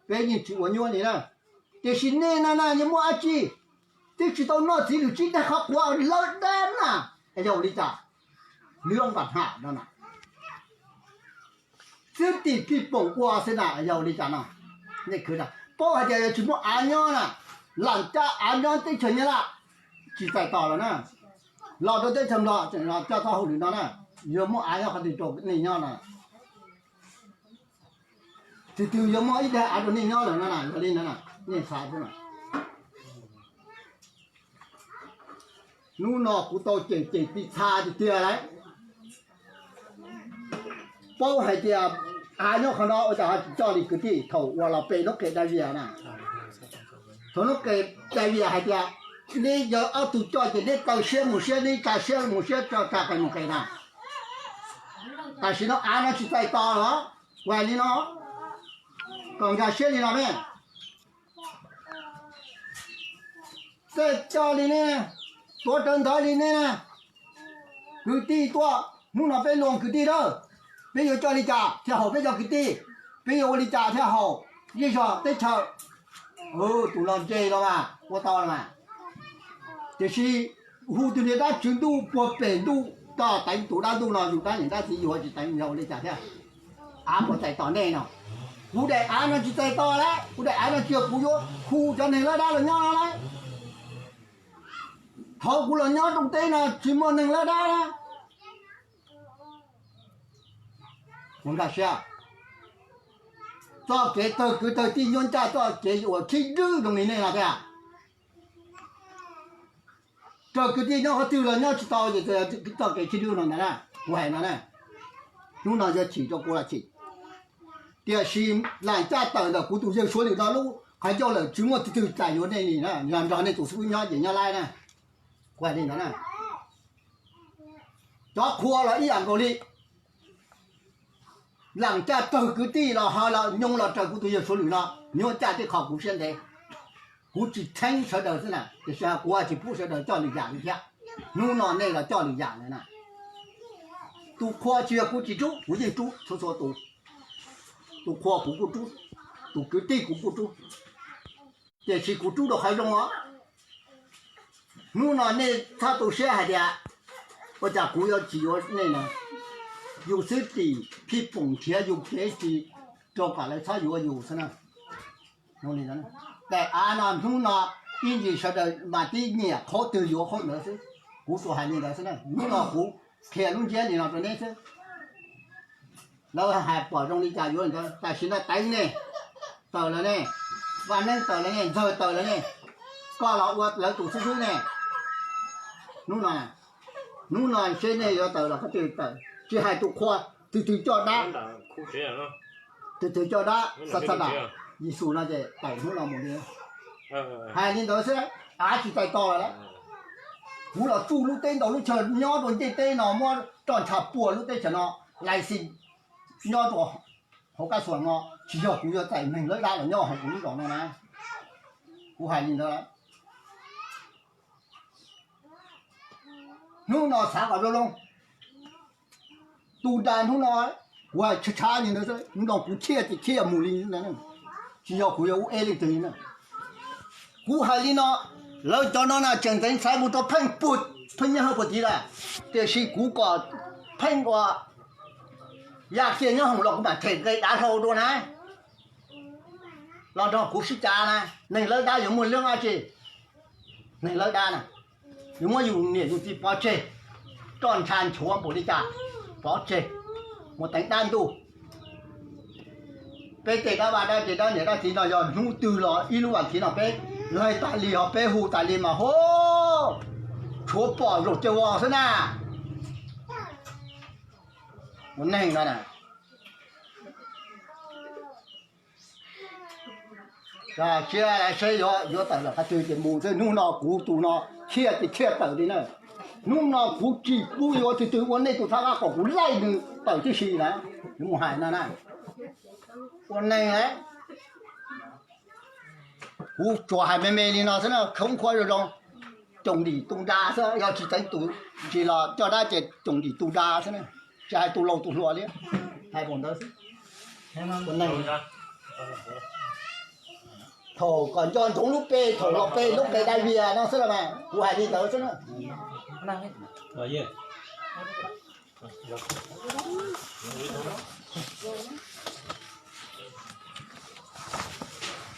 Peb yeej tsis ua nyuaj li na. Tiam sis nej no na yog muaj dab tsi, twb tsis tau noj txiv lwm tsib tag qhov quav lawv dab na, yog ua li cas? Lwb npam ham no na, xwb tim phij poom ua xwb na, yog ua li cas no? Nej khwv, paub hais tias yog tsis muaj av nyob na, lam caj av nyob teb chaws Nyab Laj tsis txais tos lawm na, los rau teb chaws Nplog tseem los coj txoj hauj lwm no na, yuav muaj av nyob qhov twg rau nej nyob no? Tus twg yuav muaj ib daig av rau nej nyob lawm no na? Yog li no nej xav xwb na. Hnub no kuv tau cem cem pis txha tiag tiag lawm. Paub hais tias av nyob qhov no ua cas ho tsis coj li kwv tij? Thaum uas los pem hnub qes Davias na, thaum hnub qes Davias hais tias neb yog ob tug coj ces neb kaw siab mus siab, neb tsa siab mus siab, tsa qe mus qe na. Tam sim no av no tsis txais tos los, kuv hais li no, kom nkag siab li no ne. Tej coj li ne, tuav rawv ntawv li ne, kwv tij tuaj, hnub no peb luag kwv tij na, peb yuav coj li cas thiaj haum peb cov kwv tij? Peb yuav ua li cas thiaj haum zej zog teb chaws? Tus no ntse los mas ua tau los mas. Tiam sis hu tus niag dab tswv ntuj puag pem ntuj toj teev tus dab ntuj no yus dab niam dab txiv yus tsis teev yog ua li cas thiab? Av puas txais tos nej no? Kuv daim av no tsis txais tos lawm, kuv daim av no tsis yog kuv yuav hu cov neeg lawv dab los nyob no lawm. Thaum kuv los nyob rooj teb no tsis muaj neeg lawv dab na. Kuv nkag siab, txoj kev tawg kwv tawg tij nyuaj ncaj, txoj kev uas khib dwb zoo li nej no tiag. Raws kwv tij nyob qhov twg los nyob tsis tau, txoj kev khib dwb no ntag na. Kuv hais no na, hnub no yog chim rau kuv los chim, tiam sis lam caj tawm ntawm kuv tus yawg Suav Lwm no lub qhov ncauj lawm, tsis muaj tus twg txais yuav nej li na, yog nrog nej tus xib hwb nyob ces nyob laib na. Kuv hais li ntawd na. Cov qhua los ib yam nkaus li, lam caj tawg kwv tij los ho los nyob los raws kuv tus yawg Suav Lwm no, nyuaj ncaj tib qho kuv siab ntev. Kuv tsis txheeb sawv daws xwb na, tiam sis kuv tsis pub sawv daws coj lwm yam li thiab. Hnub no nej los coj lwm yam lawm na. Tus qhua tsis yog kuv tsis rub, kuv yeej rub txhua txhua tus. Tus qhua kuv kuj rub, tus kwv tij kuv kuj rub, tiam sis kuv rub rau qhov zoo os. Hnub no nej txhob tu siab hais tias ua cas kuv yuav tsis yuav nej no. Yus xwb tim phij poom nrhiav yus kev tsis rau kom lawv txhob yuav yus xwb na. Daim av no hnub no ib ntsis sawv daws mas tib nyiam qhov twg yuav qhov ntawd xwb. Kuv tsuas hais li ntawd xwb na. Hnub no kuv qhia lub ntsiab li no rau neb xwb. Lawv hais pom zoo li cas yuav li ntawd, tam sim no teev ne, tawm lawm ne, Vaj Neeb tawm lawm ne, Ntxawg tawm lawm ne, koj los ua lawv tus xib hwb ne. Hnub no, hnub no seb nej yuav tawm los qhov twg tawm, tsis hais tus qhua, tus twg coj dab, tus twg coj dab xa xa dam, Yexus no ces tawm hnub no mus li. Hais li ntawd xwb, av tsis txais tos lawm. Kuv los tsuj lub teb ntau lub chaw nyob rau ncej teb no, muab roj ntsha puag lub teb chaws no, lais xis nyob rau hauv kab xuas no, tsis yog kuv yuav txais neeg lawv dab los nyob hauv kuv lub zos no na. Kuv hais li ntawd. Hnub no xav kom zoo zoo, tu nra hnub no, kuv hais tshav tshav li ntawd, nploos kuv thiaj ces thiaj mus li ntawd, tsis yog kuv yuav ua eb leej twg li na. Kuv hais li no, lawv cov no na tseem ntxeev ntxhaiv mus rau pheej puag, pheej nyob hauv puag tid lawm, tiam sis kuv kom pheej ua yaj kiag nyob hoom los kuv mam them nqe dav hlau dua na. Los nrog kuv sib cav na, neeg lawv dab yuav muaj lub dab tsi? Neeg lawv dab na, yuav muab yus niam yus txiv pov tseg, roj ntsha nchuav npaum li cas pov tseg, mus teev dab ntuj. Peb tej dab vaj dab tse dab niam dab txiv no yog hnub twg los ib lub vas thiv no peb laig tas li ho peb hu tas li mas ho tshuav pom zaum caum vos xwb na. Ua neeg no na, siab saib yuav tawm los qhov twg ces mus xwb. Hnub no kuv tus no thiaj ces thiaj tawm li na. Hnub no kuv tsis pub yuav tus twg ua nej tus thab qab kom kuv laij nws tawm tib si na. Yuav mus hais no na, ua neeg lawm. Kuv tsuas hais me me li no xwb na, khoob khuab zoo zoo, coom dim tu nra xwb, yog tsis teev tus tsis los coj dab ces coom dim tu nra xwb na, tsis hais tus laus tus hluas li, hais npaum ntawd xwb. Ua neeg, Thaum kom nco ntsoov lub npe, thaum los pe lub npe Dai Vias no xwb los mas kuv hais li ntawd xwb na.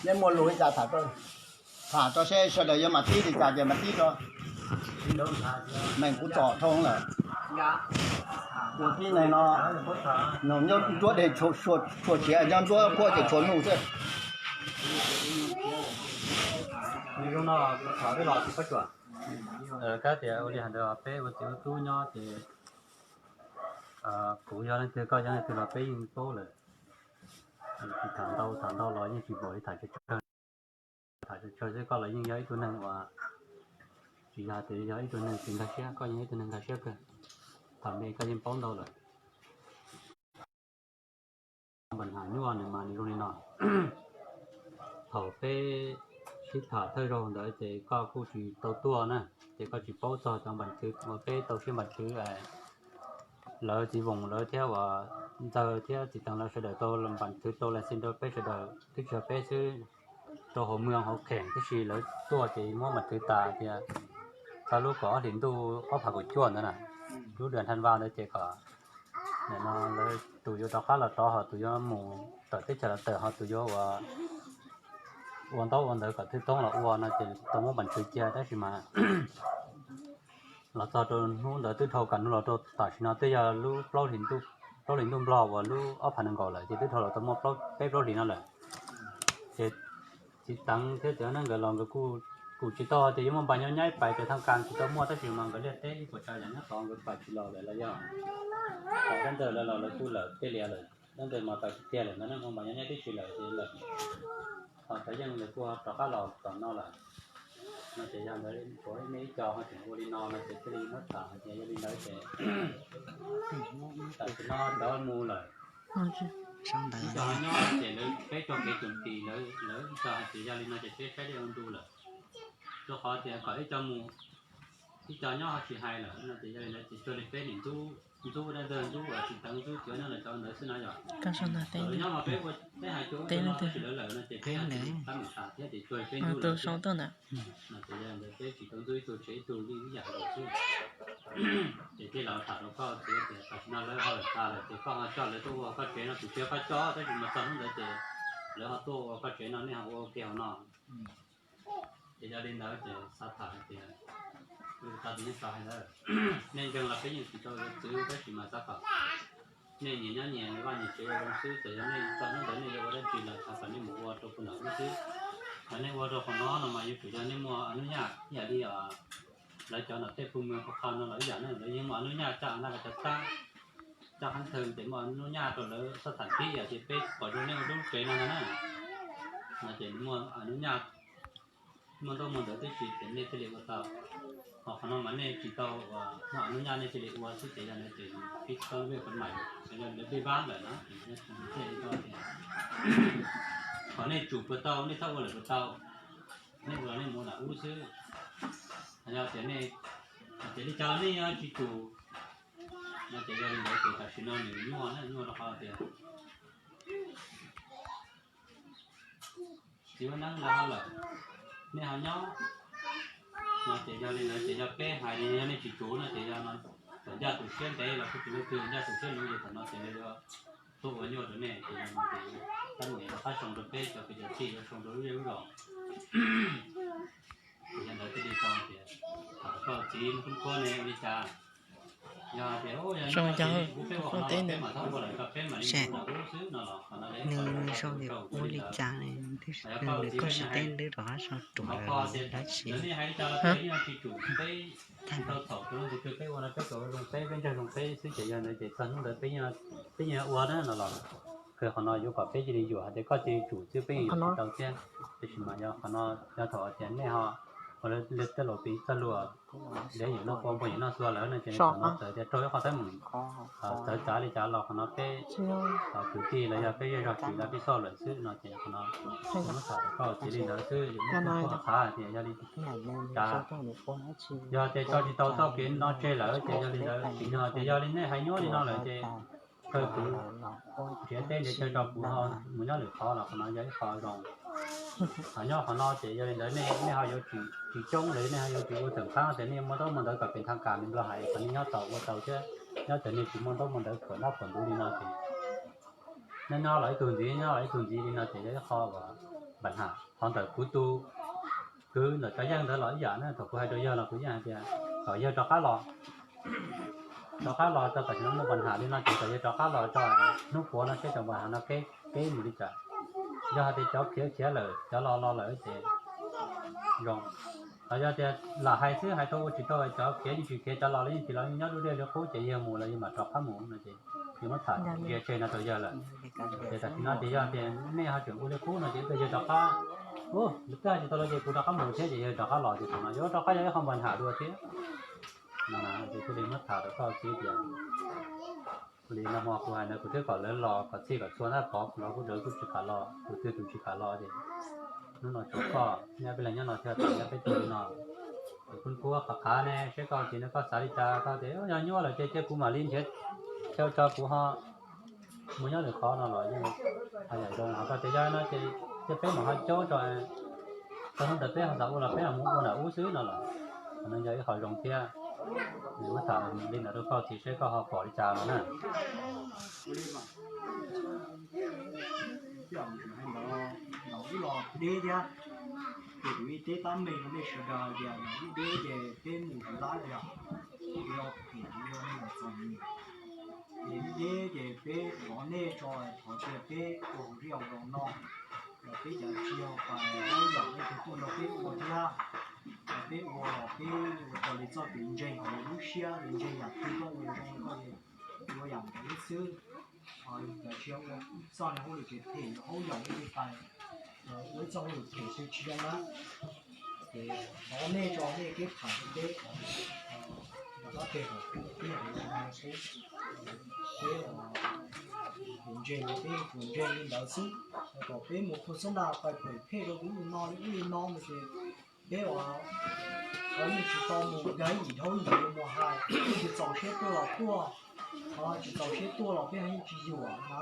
Nej muaj lus li cas tham rau, tham rau seb sawv daws yuav mam tib li cas ces mam tib rau. Neeg kuv txom dhau lawm. Ua tib neeg no, nyob nruab deg tshuav siav, nyob nruab kuab ces tshuav nuj xwb. Kab tias ua li hais ntawd peb ua txiv ua tub nyob ces kuv yog leej twg koj yog leej twg los peb yeej paub lawm. Tsis tham ntau, tham ntau los yeej tsis npaum li tham tsawg tsawg. Tham tsawg tsawg xwb koj los yeej yog ib tug neeg uas tsis yog tias yog ib tug neeg tsis nkag siab, koj yeej ib tug neeg nkag siab kawg. Tham me koj yeej paub ntau lawm. Npam Ham nyuaj nws mas nws zoo li no. Thaum peb sib tham thawj zaug ntawd ces koj kuj tsis tau tuaj na, ces koj tsis paub txog cov npam thwv uas peb tau siab npam thwv lawv txiv voos lawv thiab uas ntxawg thiab txiv teev lawv sawv daws tau npam thwv tau license rau peb sawv daws twb tsis yog peb xwb, rau hauv mwg hauv kheem tib si lawv tuaj ces muab npam thwv tas tias txog lub kaum ob hlis ntuj ob phav kaum cuaj ntawd na, lub dua thav vas ntawd ces kom nim no lawv tus yuav rov qab los rov ho tus yuav mus tawm teb chaws los tawm ho tus yuav ua, ua ntaub ua ntawv kom thwj toob los ua no ces tau muab npam thwv cia tab sis mas los txog rau hnub ntawd twb dhau kam hnub los rau tam sim no twb yog lub plaub hlis ntuj Nplog uas lub ob phav nees nkaum lawm ces twb dhau los tau muaj peb plaub hlis no lawm. Ces txiv teev thiab cov neeg nkawd los nkawd kuj, kuj tsis tau tias yuav muaj npam nyob nyaib pais cov thaj kas tsis tau muaj tab sis mas nkawd liaj teb ib puas tsav yam nyob tod nkawd pais tsis los lawm los yog dab ntawd lawv los lawv kuj lawm tej lias lawm, dab ntawd mas pais tsis tiag lawm no ne, muaj npam nyob nyaib tib si lawm ces lawm. Ho cov yeej lawv kuj rov qab los tom no lawm. No ces yog ntawd tshuav nej ib co ho tseem ua li no no ces thiaj li muab tham hais tias yog li ntawd ces tam sim no ntawd mus lawm. Ib co nyob ces lawv peb co kev txuas tis lawv, lawv ib co hais tias yog li no ces peb saib dej ua ntu lawm, rau qhov tias kom ib co mus, ib co nyob ho tsis hais lawm no ces yog li ntawd ces cuag li peb nim ntxub, ntxub dab ntxawg ntxub uas tsis teev ntxub cov nyob los cov ntawd xwb no yog. Lawv nyob mas peb ua, peb hais cuag ua cuag no tab sis lawv lawm no ces peb tab meem tham thiab ces cuag li peb ntxub lawv thiab. No ces yog li ntawd peb tsis tau ntxub ib tug tsev ib tug li ib yam nkaus xwb. Ces thiaj los tham rau koj tias tam sim no lawv ho lawm tas lawm ces koj ho coj lawv tuaj ua koj tsev no, kuv tsis yog koj coj tab sis mas txog hnub ntawd ces lawv ho tuaj ua koj tsev no nej ho ua ua ke hauv no. Ces yog li ntawd ces xav tham hais tias, tau tus yeej xav hais ntawd, nej ntseeg los peb yeej tsis tau yuav txwv tab sis mas xav kom nej nyias nyob nyias vaj nyias tsev ua zoo xwb, txawm yog nej txog hnub ntawd nej yuav ua dab tsi los xav kom nej mus ua rau puag nram ub xwb. Yog nej ua rau qhov no no mas yuav tsum yog nej muaj anub nyaj ib yam li lawv cov nram tej phoo mws qhov qha no los ib yam ne, lawv yeej muaj anub nyaj caj naj cov txab, caj qhab thawj ces muaj anub nyaj rau lawv xab tham tib yam tias peb pom zoo nej ua lub tsev no no na, no ces muaj anub nyaj, muaj ntaub muaj ntawv tib si ces nej thiaj li ua tau. Ho qhov no mas nej tsis tau muaj anub nyaj nej thiaj li ua xwb ces yog ntawd ces pib tau vej qhov mais, yog lawv pib vab lawm na, thiaj li tau tias kom nej tsum puas tau, nej txhob ua lawm puas tau, nej ua los nej mus nram ub xwb. Yog tias nej, tias li cas los nej tsis tsum, no ces yog li ntawd ces tam sim no nws nyuaj na, nyuaj rau qhov tias txiv huab neeb lawv ho lawm, nej ho nyob, no ces yog li ntawd ces yog peb hais li yog nej tsis tsum no ces yog no, txawm ncaj tus siab ntev los kuj tsis ua twg, ncaj tus siab luv ces thaum no ces lawv yuav tuaj ua nyuaj rau nej ces yog no ces tab meem rov qab zoo rau peb cov kwv cov tij, yuav zoo rau lub zej lub zos. Ces yog ntawd thiaj li tau tias tham koj txiv Muaj Koob Khuab ne ua li cas. Yog tias yog kuv peb ua qhov no peb mam txhob ua lawm, koj peb mam li mus ua lawm xwb no los qhov no yog ib qho zoo rau ua li cas. Yog koj txiv koj tsis teb ntwb rov qab sau ruam lawm dab tsi. Lawv nej hais li cas los peb yeej tsis tsum, peb tau txhaum rau leej twg twg peb ua no peb kom ua zoo peb, peb ntseeg zoo peb xwb ces yog ntawd ces txog hnub ntawd peb yeej ua na no los. Qhov no yuav kom peb cia li yuam hais tias koj cia li tsum xwb peb yeej yuam tsis tau thiab. Tiam sis mas yog qhov no yog thaum tias nej ho ua tej laus piv txoj lus, ntiav yim noj kua npog yim noj xua lawm no ces thaum no txawm tias raug ib qho teeb meem txawv txav li cas los qhov no peb kwv tij los yog peb zej zog tsis los peb xauj lawm xwb no ces qhov no muab tham rau koj txiv li ntawd xwb, yus muab txhawb txhawb hais tias yog li cas, yog tias tso tsis tau txoj kev no tseg lawm ces yog li ntawd tsim nyog tias yog li nej hais nyuaj li no lawm ces kawg kuv nrhiav teb nrhiav chaw tso kuv ho mus nyob lwm qhov los qhov no yog ib qho zoo. Ho nyob qhov no ces yog li ntawd nej, nej ho yuav tsis, tsis coob los nej ho yuav tsis ua txawm qab tias nej muaj ntaub muaj ntawv kom pem thaj kam li Nplog hais kom nej nyob tau ua tau thiab. Nyob tias nej tsis muaj ntaub muaj ntawv khuam ntaub khuam ntuv li no ces nyob nyob los ib tug ntxiv, nyob los ib tug ntxiv li no ces yog ib qho uas npam ham. Qhov ntawm kuv tus kwv ntawm Tsav Yeej ntawd los ib yam na, thaum kuv hais rau yawg los kuv yeej hais tias kom yawg rov qab los, rov qab los tso, tam sim no muaj npam ham li no ces kom yawg rov qab los tso, hnub puav no seb cov npam ham no peb, peb mus li cas. Yog hais tias cov khiav khiav lawm, cov los los lawm ces zoo. Los yog tias lam hais xwb hais tau ua tsis tau, cov khiav yeej tsis khiav, cov los los yeej tsis los, yeej nyob dub dej li qub ces yawg mus los yawg mam rov qab mus no ces yawg muab tham ntsia tseg no rau yawg lawm. Ces tam sim no ces yog tias nej ho tseem ua li qub no ces yawg rov qab, ua twb hais tsis tau los ces kuv rov qab mus thiab ces yawg rov qab los ces thaum no yuav rov qab yog ib qho npam ham dua thiab. No ces thiaj li muab tham rau koj txiv tias li no hmo kuv hais ntawd kuv thiaj kom lawv los kom txhij kom txhua na, pov los kuj lawv kuj tsis kam los, tus twg tus tsis kam los ces hnub no tsuas koj nyob peb leeg nyob no thiab, tau nyob peb tug li no. Ces kuv kuj qhov qhav ne seb koj txiv no koj xav li cas, koj tias yog nyuaj lawm ces cia kuv mam li nrhiav chaw tso kuv ho mus nyob lwm qhov no los yeej ho yam zoo. Ho koj tias yog no ces cia peb mam ho caub tso, txog hnub ntawd peb ho xav ua los peb ho mus ua nram ub xwb no los, qhov no yog ib qho zoo thiab. Nws muab tham li ntawd rau koj txiv seb koj ho pom li cas no na. Ntawm ub los deb thiab, ces kuv ib teb tab meeg rau nej sawv daws hais tias ntawm ub deb ces peb mus tsis tau lawm, yog phem yog neeg txom nyem. Ces deb ces peb thov nej tso, thov cia peb ua hauv zej hauv zos no, los peb cav tsis yog pais ub yam nej tus tuaj nrog peb ua thiab. Peb ua los peb ua raws li txoj kev ntseeg, hauv lub siab li ntseeg yam twg koj ua zoo koj ua yam ntawd xwb. Ho yog tsis ua txoj niag hauj lwm tseem phem, haub yaum ib tug pais ua ib txoj hauj lwm phem twg tsis zoo na. Ces thov nej tso nej kev tham rau peb, rov qab peb hauv, peb hauv no xwb, peb tus ntseeg los peb tus ntseeg li ntawd xwb. Kom peb mus khuv xub nra pais phem phem rau kuv li no li ub li no no ces peb ua yeej tsis tau mus dag yim dhau yim mus hais, tsis txaus siab tuaj los tuaj, tsis txaus siab tuaj los peb yeej tsis yuam na.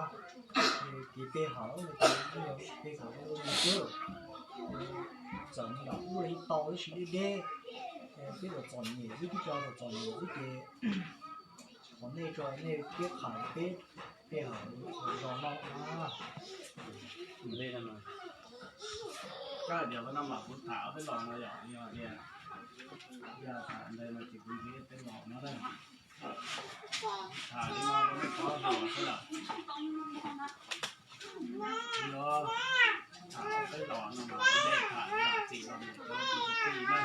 Ces peb hauv no ces peb hauv xwb, txawm mus nram ub los yeej tau tab sis deb deb, peb los txom nyem xwb, peb cov los txom nyem xwb ces thov nej tso nej peb qham peb, peb hauv zos no na. Koj tias no mas kuv tham ob peb los no yom, yog tias, yog tham ntawd no ces kuv ntsib peb los no na. Tham li no rau nej paub xwb lawm. Los tham ob peb los no mas kuv ntsib tham yam txim los mus rau tus tij na.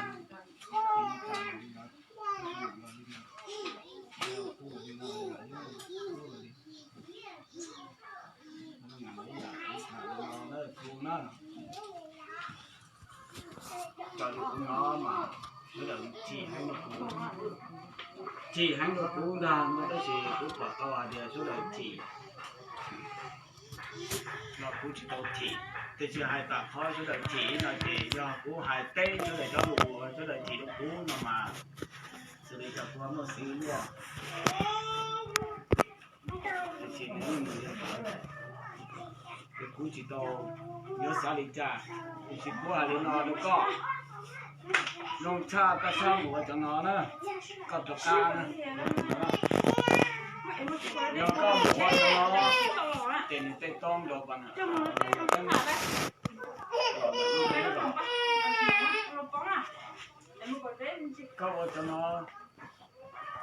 Raws li kuv hnov mas sawv daws chim heev rau kuv, chim heev rau kuv ntag no, tab sis kuv pom tau hais tias sawv daws chim los kuv tsis tau chim. Tiam sis hais txog qhov sawv daws chim no ces yog kuv hais teb sawv daws cov lus uas sawv daws chim rau kuv no mas xws li cov kuv muaj xwb liaj. Tiam sis nws yeej mus li ntawd, ces kuv tsis tau yuav xav li cas. Tiam sis kuv hais li no rau koj, zoo tshaj koj txhob mus ua cov no na, koj rov qab na. Yog koj mus ua cov no ces nws tej toob nrov pas na. Koj ua cov no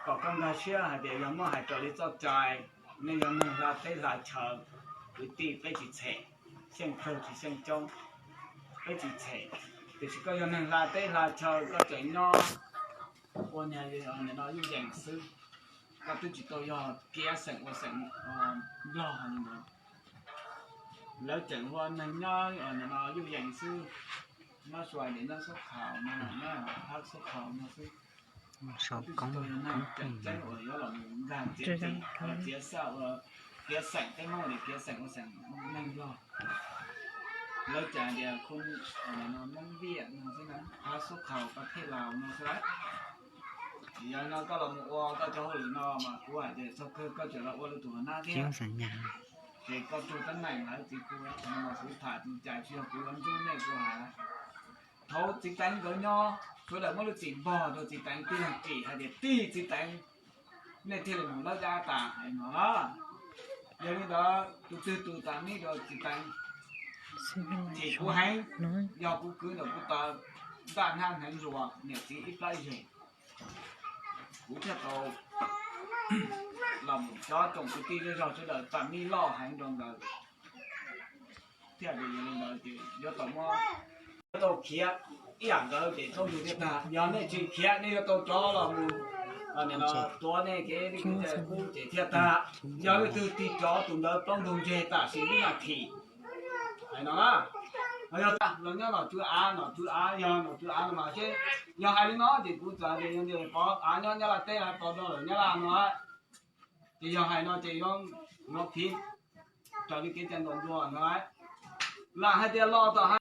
kom koj nkag siab hais tias yog muab hais raws li txoj cai, nej yog neeg hla teb hla chaw, kwv tij peb tsis txhem, xyeej plawg tsis xyeej coob, peb tsis txhem. Tiam sis koj yog neeg hla teb hla chaw, koj tseem nyob ua niag no yuj yees xwb, koj twb tsis tau yog kiav xeem ua xeem Nplog li ntawd. Lawv tseem ua neeg nyob no yuj yees xwb, nyob Suav Dias nyob Xub Khaus no, nyob Hab Xub Khaus no xwb. Koj twb tsis tau yog neeg tseem ceeb uas yuav los mus nkag txiav txim, txiav xab ua, kiav xeem teb Hmoob li, kiav xeem ua xeem neeg Nplog. Lawv cas tias khu Moob Viaj no xwb na, Hab Xub Khaus, Pas Thej Laus no xwb lawm. Yog li no koj los mus ua koj cov hauj lwm no mas kuv hais tias txog kawg koj tseem los ua lwm tus hauv nab thiab. Ces koj tug teeb meem lawm txiv kuv, kuv tham tus cas tsis yog kuv yuav nrug nej kuv has. Thaum txiv Teev nkawd nyob, sawv daws muab lub txim npog rau txiv Teev, tig los tsim hais tias tig txiv Teev, nej thiaj li mus lawb dab tas hais no. Yog li ntawd tus twg tus tam mib rau txiv Teev, chim kuv heev. Yog kuv kwv ntawm kuv taw ntaj hnab hneev zuas niam txiv ib plab zeg, kuv thiaj tau los mus cov tsoom kwv tij zej zog sawv daws tam mib loj heev rau nkawd. Thiaj li ntawd ces yuav tau muab, yuav tau khiav ib yam nkawd ces txhob ntug thiaj tag. Yog nej tsis khiav nej yuav tau cov los mus tuav nej kev li kev cai qub ces thiaj tag. Yog leej twg tig cov tus ntawd plaub ntug ntseg tam sim ib nas this. Hais no na, yog tag los nyob nom tswv av, nom tswv av, yog nom tswv av no mas seb, yog hais li no ces kuv txawm tias yog tias pov av nyob Nyab Laj teb los pov rau lawm Nyab Laj no, ces yog hais no ces yuav, yuav phiv raws li kev cai ntaus ntuag no. Lam hais tias los tom